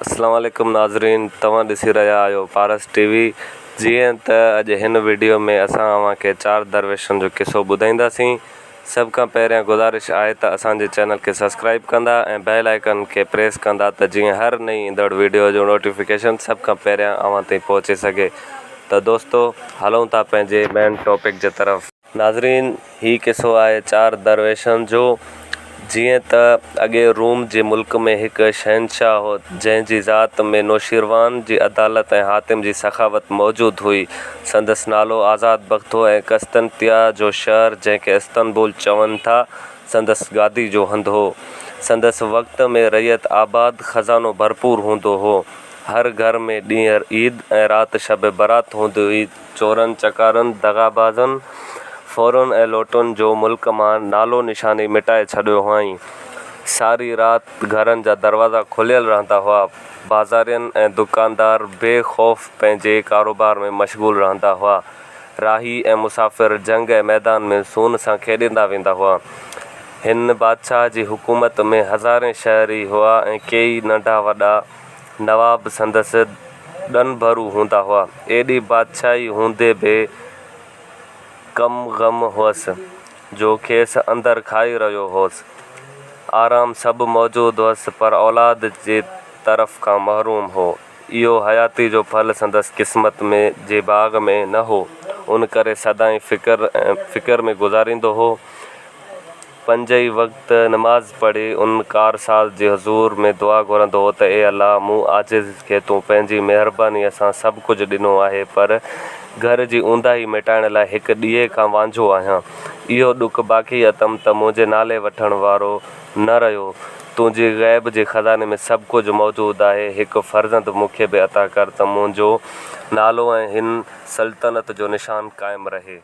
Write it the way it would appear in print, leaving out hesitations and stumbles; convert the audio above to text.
اسلام عليڪم ناظرين توهان ڏسي رهيا آهيو پارس ٽي وي جيئن ته اڄ هن وڊيو ۾ اسان اوهان کي چار درويشن جو قصو ٻڌائينداسين سڀ کان پهريان گذارش آهي ته اسان جي چينل کي سبسڪرائب ڪندا ۽ بيل آئيڪن کي پريس ڪندا ته جيئن هر نئين ايندڙ وڊيو جو نوٽيفڪيشن سڀ کان پهريان اوهان تائين پهچي سگهي ته دوستو هلون ٿا پنهنجي مين ٽاپڪ جي طرف. ناظرين! هي قصو آهي چار درويشن جو. جيئن ته اڳي روم جي ملڪ ۾ هڪ شهنشاهه هو، جنهن جي ذات ۾ نوشيروان جي عدالت ۽ حاتم جي سخاوت موجود هئي. سندس نالو آزاد بخت هو ۽ قسطنطيه جو شهر، جنهن کي استنبول چون ٿا، سندس گادي جو هنڌ هو. سندس وقت ۾ رعيت آباد، خزانو ڀرپور هوندو هو. هر گهر ۾ ڏينهن عيد ۽ رات شب برات هوندي هئي. چورن چڪارن، دغابازن، ڦورن ۽ لوٽن جو ملڪ مان نالو نشان ئي مٽائي ڇڏيو هئائين. ساري رات گهرن جا دروازا کليل رهندا هئا. بازارين ۽ دڪاندار بي خوف پنهنجي ڪاروبار ۾ مشغول رهندا هئا. راهي ۽ مسافر جهنگ ۽ ميدان ۾ سون سان کيڏندا ويندا هئا. هن بادشاهه جي حڪومت ۾ هزارين شهري هئا ۽ ڪيئي ننڍا وڏا نواب سندس ڏنڀرو هوندا هئا. ايڏي بادشاهي هوندي به ڪم غم هئس، جو کيس اندر کائي رهيو هوس. آرام سڀ موجود هئس، پر اولاد جي طرف کان محروم هو. اهو حياتي جو ڦل سندس قسمت ۾ جي باغ ۾ نه هو، ان ڪري سدائين فڪر فڪر ۾ گذاريندو هو. پنج ئي وقت نماز پڙهي ان ڪارساز جي حضور ۾ دعا گهرندو هو ته اي الله! مون عاجز کي تون پنهنجي مهربانيء سان سڀ ڪجهه ڏنو آهي پر گهر جي اونداهي مٽائڻ لاء هڪ ڏيئي کان وانجهو آهيان. اهو ڏک باقي اٿم ته منهنجي نالي وٺڻ وارو نه رهيو. تنهنجي غيب جي خزاني ۾ سڀ ڪجهه موجود آهي. هڪ فرزند مون کي به عطا ڪر ته منهنجو نالو ۽ هن سلطنت جو نشان قائم رهي.